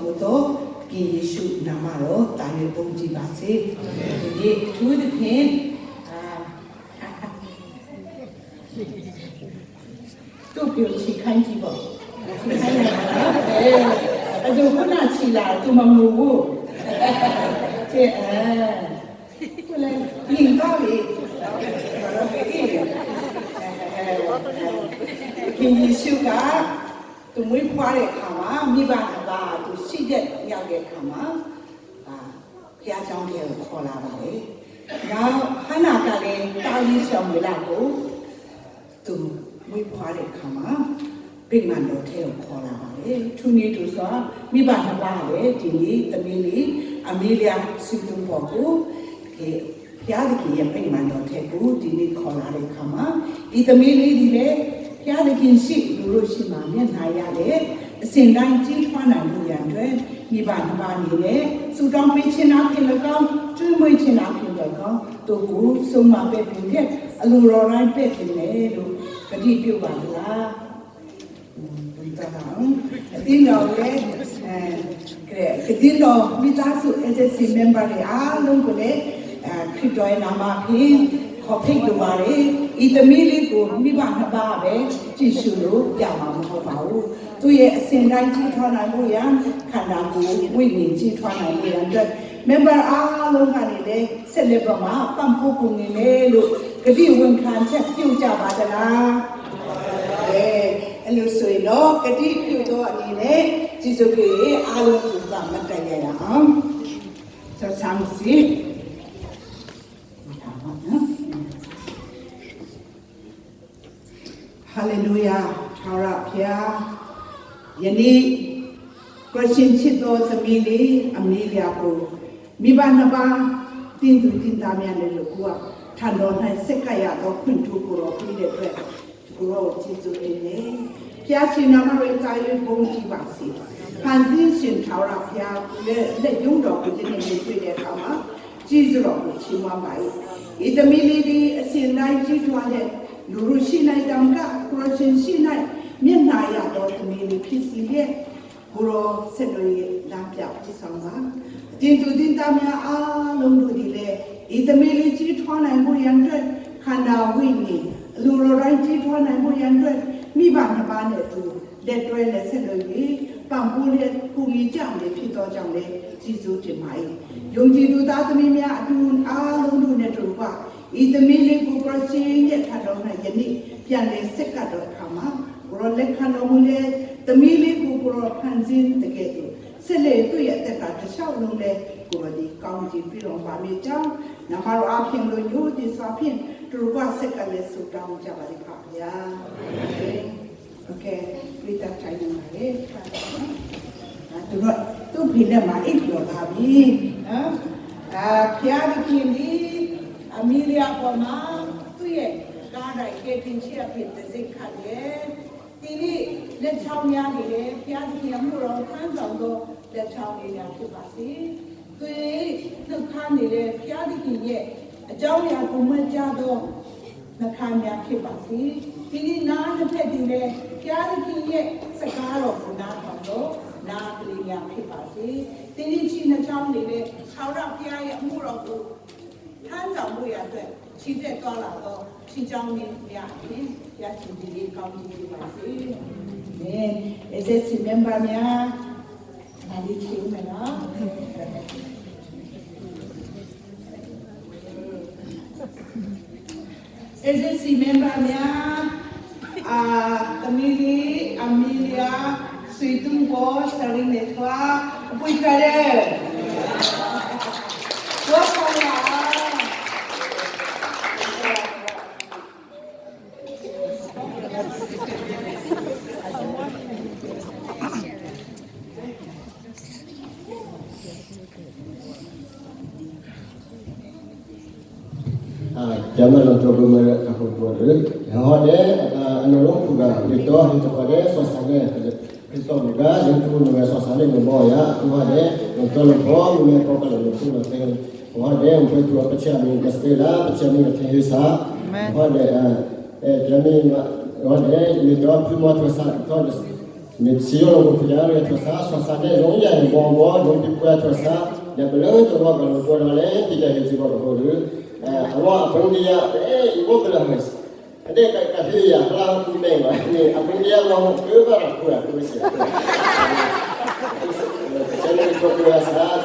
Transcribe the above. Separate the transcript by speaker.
Speaker 1: မူသောသခင်ယေရှုနာမတော်တာ၍ပုံကြည်ပါစေဒီနေ့အထူးသဖြင့်အာသူ့ပြောချီခိုင်းကြည့်ပေါ့ချီခိုင်းရတာအဲအဲ့ဒါခုနချီလာသူမမူဘူး这哎，过来领导里，ခင်ယေရှုကသူမွေးဖွားတဲ့အခါမှာမိဘနှစ်ပါးသူရှိတဲ့ရောက်တဲ့အခါမှာအာဘုရားကျောင်းထဲကိုခေါ်လာပါတယ်။နောက်ဟန္နာကလည်းတာလီဆောင်ဝလာကိုသူမွေးဖွားတဲ့အခါမှာဗိမာန်တော်ထဲကိုခေါ်လာပါတယ်။သူနေသူဆိုမိဘနှစ်ပါးလည်းဒီနေ့သမီးလေးအမီလီယာစီတူပေါ်ကိုဒီဘုရားသခင်ရဲ့ဗိမာန်တော်ထဲကိုဒီနေ့ခေါ်လာတဲ့အခါမှာဒီသမီးလေးဒီလည်းဘုရားသခင်ရှိလူတို့ရှိမှမျက်နှာရတယ်အစဉ်တိုင်းကြီးထွားနိုင်လို့ရန်အတွက်မိဘနှစ်ပါးနေနဲ့ဆူတောင်းပေးခြင်းအဖြစ်၎င်းကျွေးမွေးခြင်းအဖြစ်၎င်းတို့ကိုဆုံးမပဲ့ပြင်ပြအလိုတော်တိုင်းပဲ့ပြင်တယ်လို့ဂတိပြုပါလားဘုရားတော်အတင်းတော်ရဲ့အဲကဲကတင်းတော်မိသားစု SSC member တွေအားလုံးကိုလည်းအဲခရစ်တော်ရဲ့နာမဖြင့်ခေါ်ဖိတ်လိုပါတယ်ဤသမီးလေးကိုမိဘနှစ်ပါးပဲကြည့်ရှုလို့ရမှာမဟုတ်ပါဘူးသူရဲ့အစဉ်တိုင်းကြီးထွားနိုင်ဖို့ရန်ခန္ဓာကိုယ်ဝိညာဉ်ကြီးထွားနိုင်ဖို့ရန်အတွက် member အားလုံးကနေလည်းဆက်လက်တော့မှာပံ့ပိုးကူညီမယ်လို့ဂတိဝန်ခံချက်ပြုကြပါသလားအဲအဲ့လိုဆိုရင်တော့ဂတိပြုတော့အနေနဲ့ကျေးဇူးပြုရင်အားလုံးသူကမတ်တရရအောင်ဆက်ဆံစီဟာလေလုယာထာဝရဘုရားယနေ့ ကရရှင်ချစ်တော်သမီးလေးအမေလျာကိုမိဘနှစ်ပါးတင်းသူတင်းသားများလည်းလို့ကိုကထန်တော်၌စက်ကရတော့ခွင့်ထူကိုတော့ပြီးတဲ့အတွက်ကိုရောကျေးဇူးတင်နေဖျားရှင်နာမရိတာယေဘုန်းကြီးပါစေဖန်ဆင်းရှင်ထာဝရဘုရားလည်းလက်ယုံတော်ကိုဒီနေ့တွေ့တဲ့အခါမှာကျေးဇူးတော်ကိုချီးမွမ်းပါ၏ဤသမီးလေးဒီအစဉ်တိုင်းကြီးထွားတဲ့လူလူရှိနိုင်တောင်ကကိုရရှင်ရှိနိုင်မျက်နှာရတော်သမီးလေးဖြစ်စီရဲ့ ကိုရောဆက်လို့ရလမ်းပြပြဆောင်ပါအတင်သူတင်သားများအားလုံးတို့ဒီလေဤသမီးလေးကြီးထွားနိုင်မှုရန်အတွက်ခန္ဓာဝိညာဉ်အလိုတော်တိုင်းကြီးထွားနိုင်မှုရန်အတွက်မိဘနှစ်ပါးနဲ့သူလက်တွဲလက်ဆက်လို့ရပံပိုးလက်ကူညီကြမယ်ဖြစ်သောကြောင့်လေကြည်စိုးတင်ပါ၏ယုံကြည်သူသားသမီးများအတူအားလုံးတို့နဲ့တူပါဤသမီးလေးကိုပရရှင်ရဲ့ထတော်၌ယနေ့ပြန်လေဆက်ကပ်တော်အခါမှာကိုရောလက်ခံတော်မူလေသမီးလေးကိုကိုရောဖန်ဆင်းတကယ်သူဆက်လေသူ့ရဲ့အသက်ကတစ်လျှောက်လုံးလဲကိုရောဒီကောင်းခြင်းပြီးတော်ပါမိကြောင်းနမတော်အဖင်လို့ညို့ဒီစွာဖြင့်သူတို့ကဆက်ကလည်းဆူတောင်းကြပါလိမ့်ပါဗျာโอเคပြတာထိုင်နေပါလေအဲသူတို့သူ့ဖေနဲ့မှာအိတ်ပြောတာပြီနော်အာဖျားခင်ဒီအမီလီယာပေါ်မှာသူ့ရဲ့ကားတိုက်ကတင်ချစ်ဖြစ်တဲ့စိတ်ခတ်ရဲ့ဒီနေ့လက်ချောင်းများနေတယ်ဖျားခင်အမှုတော်ဖမ်းဆောင်သောလက်ချောင်းလေးများဖြစ်ပါစေသူနှုတ်ခမ်းနေတဲ့ဖျားခင်ရဲ့အကြောင်းအရာကိုမှတ်ကြားသောနှခမ်းများဖြစ်ပါစေဒီနေ့နားတစ်ဖက်ဒီလေဖျားခင်ရဲ့စကားတော်ကိုနားထောင်တော့နားကလေးများဖြစ်ပါစေဒီနေ့ချီနှချောင်းနေတဲ့ထာဝရဘုရားရဲ့အမှုတော်ကိုထမ်းဆောင်မှုရအတွက်ခြိတက်သွားလာတော့ခြိချောင်းလေးများဖြင့်ရချင်ဒီလေးကောင်းချီးပေးပါစေ။နဲ SSC member များဒါလေးချိန်မယ်နော်။ SSC member များအာသမီးလေးအမီလီယာဆွေတုံကိုစရင်နေထွားပွေကြတယ်။ဝါပါလာ
Speaker 2: Jaman untuk bermerak aku buat. Yang ada anolong juga itu itu ada suasana Kristo juga yang tu dengan suasana membawa ya tu ada untuk lepo membawa kalau tu nanti ada untuk tu apa cakap ni pasti lah cakap ni nanti sa ada eh jadi ada itu tu mau tu sa tu Mi si lo ku ya re thosa sosa ne yong ya ni bo bo yong pi kwa thosa ya bele to wa ka lo ko le ti ka hi ji bo ko ru awa apang dia e i bo bela mes ade ka ka hi ya kala ku me ma ni apang dia lo ku ba ra ku ya ku si. Channel ko ku ya sa.